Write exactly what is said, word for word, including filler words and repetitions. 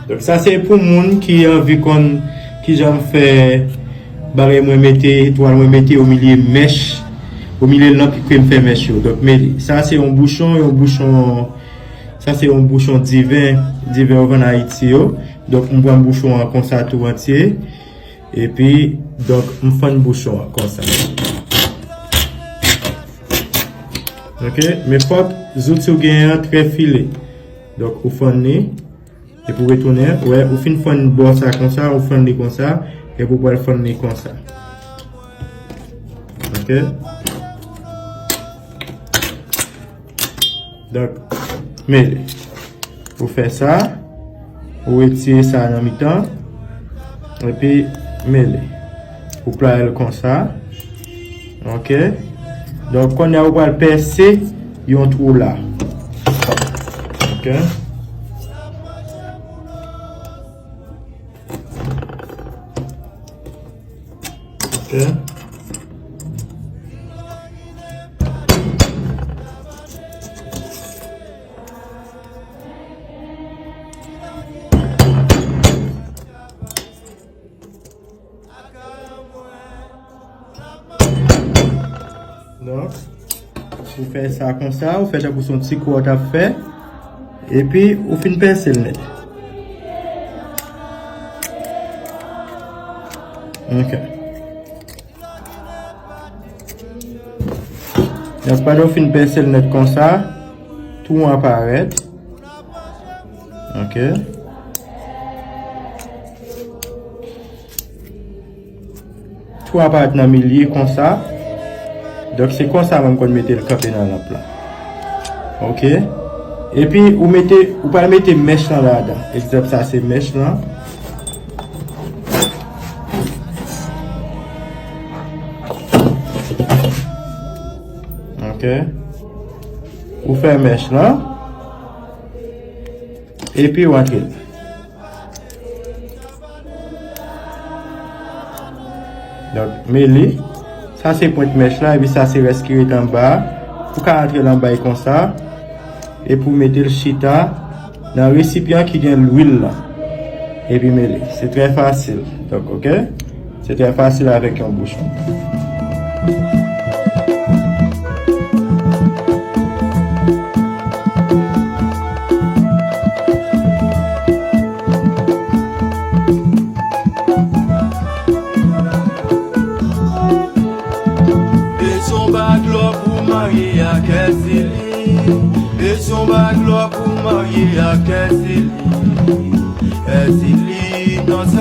Donk sa se pou moun ki anvi konn kijan m fè bagay mwen mete, etwal mwen mete omilye mèch, omilye lanp ke m fè mèch yo. Donk men sa se yon bouchon, yon bouchon, sa se yon bouchon diven, diven yo vann Ayiti yo. Donk m pran bouchon an konsa tou antye. Epi, donk, m fann bouchon an konsa. Ok, men fòk zouti w genyen an trè file. Donk, ou fann li, epi w retounen, wè, ou fin fann bò sa konsa, ou fann li konsa, epi w pral fann li konsa. Ok. Donk, mele. Ou fè sa, ou retire sa nan mitan, epi mele. Ou plwaye l konsa. Ok. Donk, kounye a ou pral pèse yon twou la. Ok. Ok. Donk, ou fè sa konsa, ou fè tankou se yon ti kou w t ap fè, epi ou fin pèse l nèt. Ok. Donk, pandan w fin pèse l nèt konsa, twou an parèt. Ok. Twou a parèt nan milye konsa. Donk, se konsa mwen m konn mete l kanpe nan lanp lan. Ok. Epi, ou mete, ou pral mete mèch lan ladan. Egzanp, sa se mèch lan. Ok. Ou fè mèch lan. Epi, ou antre l. Donk, mele. Sa se pwent mèch la, epi sa se rès ki ret anba a. Ou ka antre l anba l konsa. Epi ou mete l chita nan resipyan ki gen lwil la. Epi mele. Se trè fasil. Donk, ok? Se trè fasil avèk yon bouchon. Bezwen bag lò pou marye ak Èzili. Bezwen bag lò pou marye ak Èzili. Èzili nan sa.